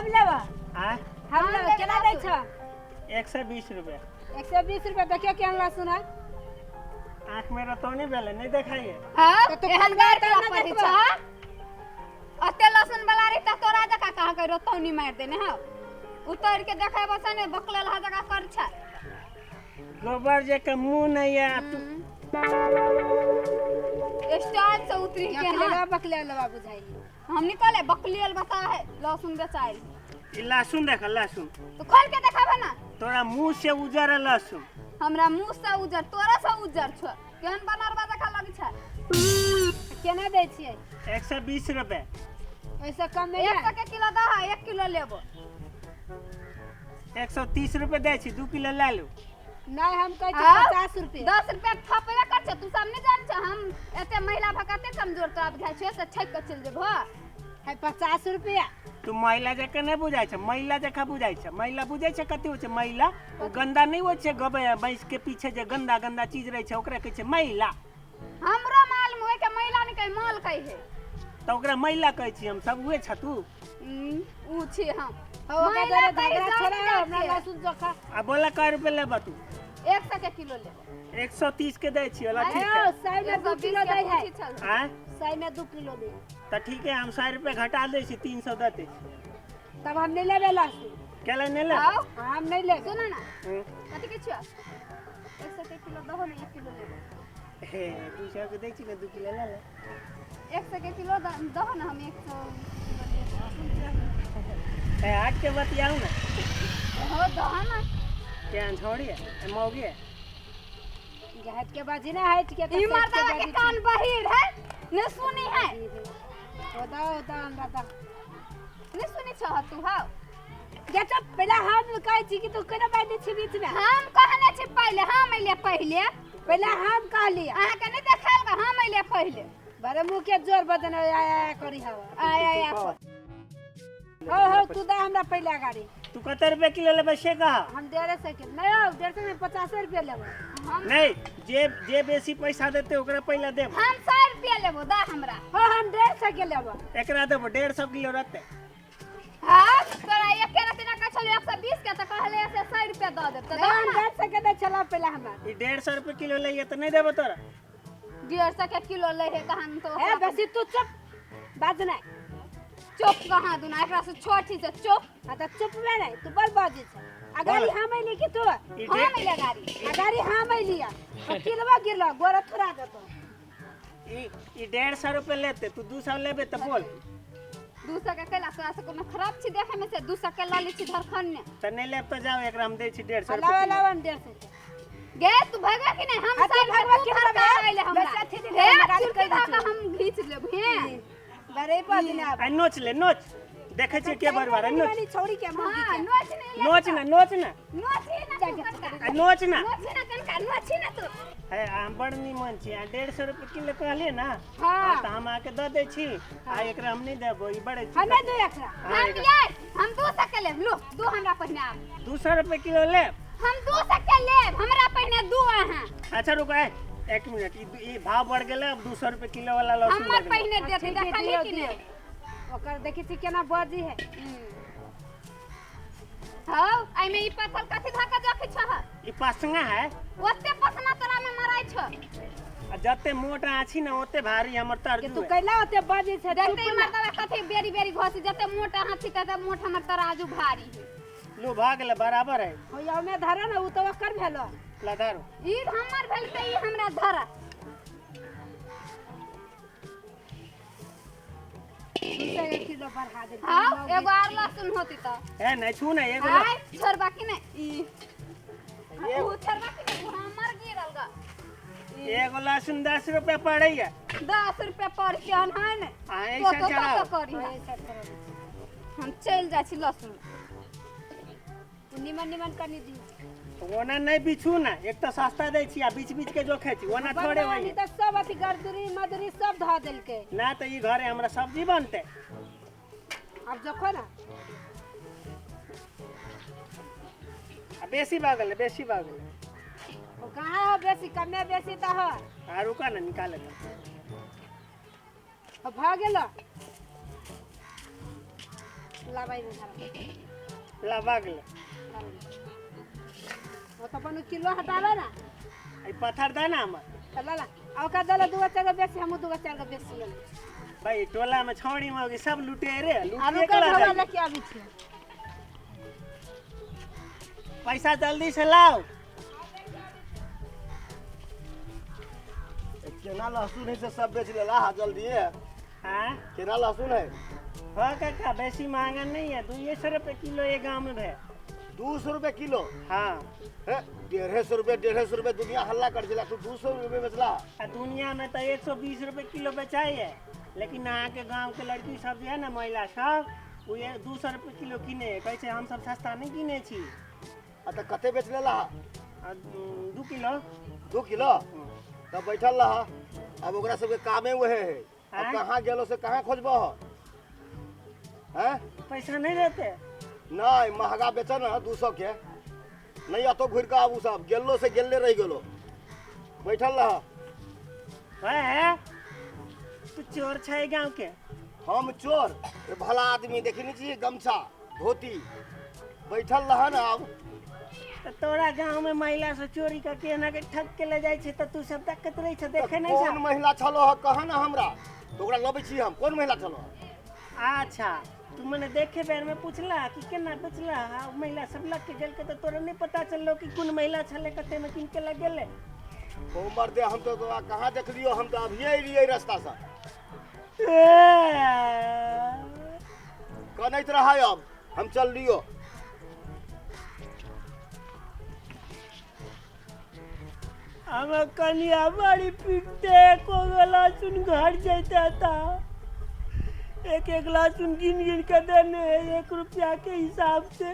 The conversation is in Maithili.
हम लेब। आँय? हम लेब। केना दै छ? 120 रुपया। 120 रुपया। देखियो केहन लहसुन है। आँख में रतौनी भेलै, नहीं देखाइए। हाँ, तऽ तू एहन खलबा गारि तब केला ने पढ़ै देखबा। छ? ओते लहसुन वाला रही तऽ तोरा जकाँ कहाँ के रतौनी मारि देने हौ। उतर के देखेबो से ने बकलेल हा जकाँ कर छै। गोबर जे के मुंह नहीं है तू। स्टाइल से उतरी के के हाँ। बकले लेबा बुझाइ। हम निकले बकलेल बता है लहसुन बेचाइल। ई लहसुन देख, लहसुन। तो खोल के देखाबे ना। तोरा मुंह से उजर है लहसुन। हमरा मुंह से उजर तोरा से उजर छो। केहन बनरबा जकाँ लगे छै। केना दै छियै? 120 रुपया। ओहिसँ कम नहि? 100 के किलो दह, 1 किलो लेबो। 130 रुपये दै छी, 2 किलो लए लू। नहि, हम कहै छी आउ। 50 रुपये। 10 रुपया थपबे कर छै। तू सब नहि जान छ, हम एते महिला भकते कमजोर तोरा बुझाइ छै से छकि के चलि जेबहो। है 50 रुपया। तू महिला जकाँ नहि बुझाइ छै, महिला जकाँ बुझाइ छै। महिला बुझै छै कथी होइ छै महिला? ओ गन्दा नहि होइ छै, गबै भैंस के पीछे जे गन्दा गन्दा चीज रहै छै ओकरा कहै छै महिला। हमरो मालूम होय के महिला नहि कहै, माल कहै है। तऽ ओकरा महिला कहै छी हम सब। उहे छ तू? ऊ छी हम। हौ, ओकरा महिला दुआरे कहै झगड़ा जान छोड़ा। जाइ हमरा छियै। लहसुन चोखा। आ बोला, कै रुपये लेबऽ तू? 100 के किलो लेबो। 130 के दै छी ओला, ठीक यौ है? 100 मे 2 120 किलो के दै है। पूछी छल। आँय? 100 मे 2 किलो दै। तऽ ठीक है, हम 100 रुपये घटा दै छी, 300 दऽ दै छी। तब हम नहि लेबै लहसुन। केला नहि लेबै? आउ। हम नहि लेबै। सुनो ना। हम्म। कथी के छियो? 100 के किलो दहो ने, 1 किलो लेबो। हे, 200 के दै छी ने, 2 किलो लए ले। 100 के किलो दहो ने, हम 100 किलो लेबो। ए, हट के बतियाऊ ने। हो, दहो ना। केहन छोड़ी है ए, मौगी है। हट के बाजी ना, हट के। ई मर्दवा के कान बहिर है, ने सुनी है। ओदा ओदा हमरा दा। ने सुनी छह तू? हौ। गे चुप। पहिले हम कहै छी कि तू केना बाजै छी बीच मे? हम कहने छी पहिले, हम अइले पहिले। पहिले हम कहलियै। अहाँके नहि देखायल ग, हम अइले पहिले। बड़े मुँह के जोर बदन आया आया करी हवा। आय आय आय। हौ हौ, तू दा हमरा पहिले गाड़ी। तू कते रुपये किलो लेबै से कह। हम 150 के नहीं हौ, 150 में 50 रुपया लेबै। हम नहीं, जे जे बेसी पैसा देते ओकरा पहिले देब। हम 100 रुपया लेबो, दा हमरा। हौ, हम 150 के लेबै। एकरा देबो, 150 किलो रहतै। हाँ, तोरा एके रति ना कहै छलियै 120 के तऽ कहले से 100 रुपया दऽ देब तऽ नहीं, दह हम ना। 150 के दै छलहुँ पहिले हमरा। ई 150 रुपये किलो लैए तऽ नहीं देबो तोरा? 150 के किलो लै है कहाँ तो। ए बेसी तू चुप बाज नहीं। चुप कहाँ दुना, एकरा से छोटी से चुप। हाँ तऽ चुप में नहीं, तू बड़ बाजै छै। आ गाड़ी बोल। हम अइली कि तू? ई हम डेढ़ अइले गाड़ी। आ गाड़ी हम अइली आ किलवा गिरलो गोरा थोड़ा देतो। ई ई 150 रुपये लेते, तू 200 लेबे तऽ बोल। 200 के कैला? तोरा से कोनो खराब छी देखे में से 200 के लऽ लै छी धरखन ने? तऽ नहीं लेब तऽ जाओ, एकरा हम दै छी 150 लावा रुपये किलो। लावा, हम 150 के। गे तू भगवा कि नहीं? हम हाँ, तू 100 भगवा तू कि फरका भगवा? अइले हमरा। वैसे अथी दिन हे, हम गाड़ी चुरकी कहि दै धऽ कऽ छी। हम घीच लेब हे। बड़े बाज ने आब। आ नोच ले, नोच, देखै छियै के बरबार है, नोच। वाली छौड़ी के मौगी हाँ के। नोच नहीं ले। नोच ना, नोच ना। नोच ही ना तू कनका। आ नोच ना। नोच ही ना कनका, नोच ही ना तू। हे, हम बड़ निमन छी। आ 150 रुपये किलो कहलियै ना? हाँ। तऽ हम अहाँके दऽ दै छी आ एकरा हम नहि देबो, ई बड़े छी। हमे दू एकरा। हाँ, हम एकरा ये हम 200 के लेब, लो दू हमरा पहिने आब। 200 रुपये किलो लेब? हम 200 के लेब, हमरा पहिने दू अहाँ। अच्छा रुक, ए, एक मिनट। ई ई भाव बढ़ गेलै, अब 200 रुपये किलो वाला लहसुन हमर भऽ गेलै। पहिने हाँ, देत। ठीक है, देखली दियौ, कि दियौ। नहि? ओकर देखै छी केना बजी है। हौ, एहिमे ई पत्थर कथी धऽ कऽ जोखै छह? ई पसंगा है। ओते पसना तोरा में मराइ छ। आ जते मोट आछी ने ओते भारी हमर के तर्जू तू है। कैला ओते बजै छै? देखते चुप ई ना। मर्दवा कथी बेरी बेरी घोसी, जते मोट अहाँ छी तते मोट हमर तराजू भारी है। लो, भऽ गेलै, बराबर है। हो, ओमे धर ने, उ तऽ ओकर भेलो। ला धरू। ई हमर भेल तऽ ई हमरा धरा। 200 के किलो बढ़ा देलकै। हौ, एगो आर लहसुन होती तऽ। ए नहीं, छू ना एगो। आय छोड़बा कि नहि? ई उ छोड़बा कि नहि? उ हमर गिरल ग। एगो लहसुन 10 रुपये पड़ैया। 10 रुपया पर केहन है ने। आ तो ऐसा तो चढ़ाओ। तो करी हाँ, ऐसा करो। हम चलि जाइ छी लहसुन। उ निमन निमन कनि दियौ। ओना नहीं बिछू ना, एक तऽ सस्ता दै छी आ बीच बीच के जोखै छी, ओना थोड़े बनवानी होइए। तऽ सब अथी गर्दुरी मदुरी सब धऽ देलकै। ना तऽ ई घरे हमरा सब्जी बनतै। आब जोखो ना। आ बेसी भऽ गेलै, बेसी भऽ गेलै। ओ कहाँ हो बेसी? कमे बेसी तऽ हो। आ रुका ना, निकाले तऽ। हो, भऽ गेलो। लाबै में धरा। ला भागल। वो तो अपन किलो हटावे ना। ई पत्थर दे ना हमर। त ला ला आ ओकरा देला दूगो चार गो बेसी, हमहूँ दूगो चार गो बेसी लेबै। भाई टोला में छौड़ी मौगी सब लुटेरे आ लुटिए रुको, के ला हमरा जाइए। लेके आबै छियै। पैसा जल्दी से लाओ। केना लहसुन है से सब बेच लेला हा जल्दी है। हाँ। केना लहसुन है? हाँ काका, बेसी महंगा नहीं है, 200 रुपये किलो ये गाँव में है। 200 रुपये किलो? हाँ। है 150 रुपये, 150 रुपये दुनिया हल्ला कर दिला, तू 200 रुपये बेचला। आ दुनिया में तो 120 रुपये किलो बेचाई है, लेकिन अहाँ के गाँव के लड़की सब जे है ना, महिला सब, वो ये 200 रुपये किलो किने है। कहै छै हम सब सस्ता नहीं किने छी। आ तऽ कते बेच लेला? आ 2 किलो। 2 किलो? तब बैठल रह, अब ओकरा सबके कामे वहे है अब। आँय? कहाँ गेलो से कहाँ खोजबह हैं? पैसा नहीं रहते? नहीं, महंगा बेच ना 200 के, नहीं अतो घुर के आबू, सब गेलो से गेले रह गेलो, बैठल रह। है तू चोर छै गाँव के। हम चोर? ए भला आदमी देखी नहीं छी, गमछा धोती, बैठल रह ना अब। तऽ तोरा गाँव में महिला से चोरी करके एना के ठक के ले जाइ छै तऽ तू सब देखैत रहै छै, देखे नहीं कोन छै? महिला छलो ह, कह ना हमरा, तो ओकरा लबै छी हम, कोन महिला छलो? अच्छा, तू मने देखे बेर में पूछला कि केना बेचला? आ उ महिला सब लग के गेल के तऽ तोरा नहीं पता चललो कि कोन महिला छलै, कते में कीन के लग गेलै? ओ मर्दे, हम तो तोरा कहाँ देखलियो, हम तो अभिये अयलियै रास्ता से। कनैत रहा, अब हम चल लियो। हमर कनिया बड़ी पीटते, एको गो लहसुन घर जैते ता एक एक लहसुन गिन गिन के देने है 1 रुपया के हिसाब से।